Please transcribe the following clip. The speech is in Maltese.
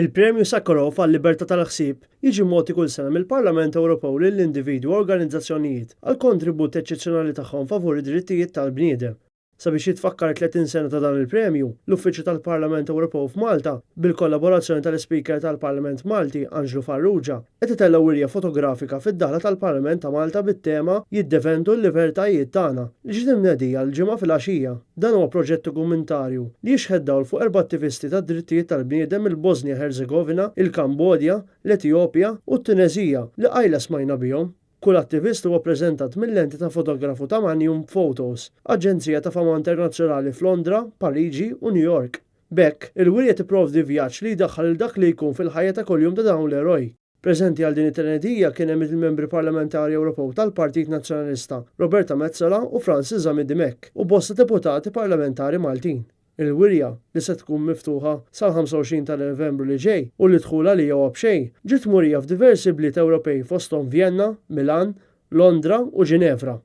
Il-Premju Sakharov għal-Libertà tal-Ħsieb jiġi mogħti kull sena mill-Parlament Ewropew lil individwi u organizzazzjonijiet għall-kontribut eċċezzjonali tagħhom favur id-drittijiet tal-bniedem. Sabiex jitfakkar it-30 sena ta' dan il-premju, l-Uffiċċju tal-Parlament Ewropew f'Malta, bil-kollaborazzjoni tal-Ispeaker tal-Parlament Malti, Anġlu Farrugia, qed itellgħu wirja fotografika fid-daħla tal-Parlament ta' Malta bit-tema 'Jiddefendu l-Libertajiet Tagħna' li ġiet imnedija l-Ġimgħa filgħaxija. Dan huwa proġett dokumentarju li jixħet dawl fuq erba' attivisti tad-drittijiet tal-bniedem mill-Bożnja Ħerzegovina, il-Kambodja, l-Etijopja u t-Tuneżija li qajla smajna bihom. Kull attivist huwa ppreżentat mil-lenti ta' fotografu ta' Magnum Photos, aġenzija ta' fama internazzjonali f'Londra, Pariġi u New York. B'hekk, il-wirja tipprovdi vjaġġ li jdaħħal lil dak li jkun fil-ħajja ta' kuljum ta' dawn l-eroj. Preżenti għal din it-tnedija kien hemm il-Membri Parlamentari Ewropew tal-Partit Nazzjonalista, Roberta Metsola u Francis Zammit Dimech, u bosta deputati parlamentari Maltin. Il-wirja, li se tkun miftuħa sal-25 ta' Novembru li ġej u li d-dħul għaliha huwa b'xejn, ġiet murija f'diversi bliet Ewropej fosthom Vjenna, Milan, Londra u Ġinevra.